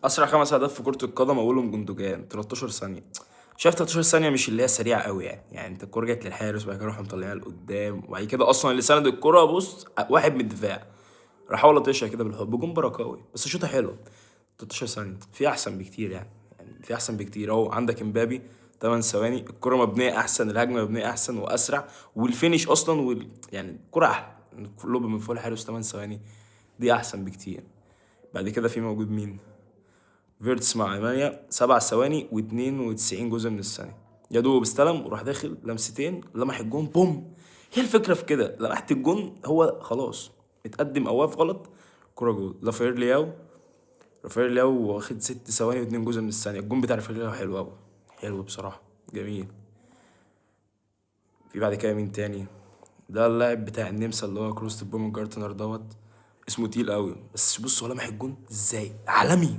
اسرع 5 اهداف في كره القدم، اولهم جندوجان 13 ثانيه. شايف 13 ثانية مش اللي هي سريعة قوي يعني انت الكره جت للحارس وبعد كده راحوا مطلعينها لقدام، وبعد كده اصلا اللي سند الكره بص واحد من الدفاع راح هو لطشها كده بالحب، جون بركاوي بس شوطه حلوة. 13 ثانية في احسن بكتير يعني في احسن بكتير. اهو عندك امبابي 8 ثواني، الكره مبنية احسن، الهجمة مبنية احسن واسرع، وال finish اصلا يعني الكره احلى، lob من فوق الحارس 8 ثواني دي احسن بكتير. بعد كده في موجود مين؟ فيرتس مع المانيا 7 ثواني و92 جزء من الثانية، يا دوب استلم وراح داخل لمستين لمح الجون بوم. هي الفكرة في كده، لمحت الجون هو خلاص اتقدم او واقف غلط، كرة جول. رافائيل لياو، رافائيل لياو واخد 6 ثواني و2 جزء من الثانية، الجون بتاع رافائيل لياو حلو قوي، حلو بصراحة جميل. في بعد كده مين تاني؟ ده اللاعب بتاع النمسا اللي هو كروست بوم جارتنر دوت، اسمه تقيل قوي، بس بص هو لمح الجون ازاي، عالمي.